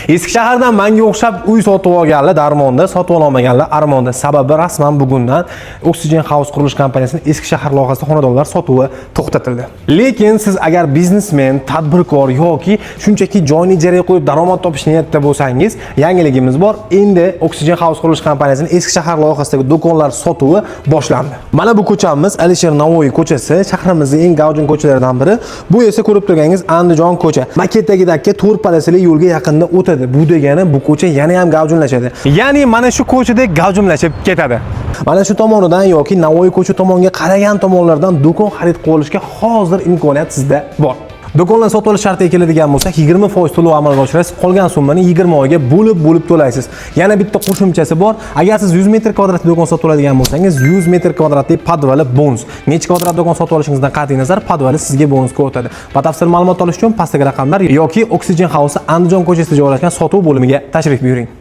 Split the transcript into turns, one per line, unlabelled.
Eski shahardan manga o'xshab uy sotib olganlar darmonda, sotib olmaganlar armonda. Sababi, rasman bugundan Oxygen House qurilish kompaniyasining Eski shahar loyihasida xonadonlar sotuvi to'xtatildi. Lekin siz agar biznesmen, tadbirkor yoki shunchaki joyni ijaraga qo'yib daromad topish niyatida bo'lsangiz, yangiligimiz bor. Endi Oxygen House qurilish kompaniyasining Eski shahar loyihasidagi do'konlar sotuvi boshlandi. Mana bu ko'chamiz Alisher Navoiy ko'chasi, shahrimizning eng gavjum ko'chalaridan biri. Bu esa ko'rib turganingiz Andijon ko'cha. Maketdagidagi to'rt polosali yo'lga yaqinda o'tadi. Bu degani, bu ko'cha yana ham gavjumlashadi.
Ya'ni mana shu ko'chada gavjumlashib ketadi.
Mana shu tomonidan yoki Navoiy ko'cha tomonga qaragan tomonlardan do'kon xarid qilib olishga hozir imkoniyat sizda bor. Do'konlar sotib olish shartiga keladigan bo'lsak, 20% to'lov amalga oshirasiz, qolgan summani 20 oyga bo'lib-bo'lib to'laysiz. Yana bitta qo'shimchasi bor. Agar siz 100 metr kvadratli do'kon sotib oladigan bo'lsangiz, 100 metr kvadratli podvali bonus. Necha kvadrat do'kon sotib olishingizdan qat'iy nazar, podvali sizga bonusga o'tadi. Batafsil ma'lumot olish uchun pastdagi raqamlar yoki Oxygen House Andijon ko'chasida joylashgan sotuv bo'limiga tashrif buyuring.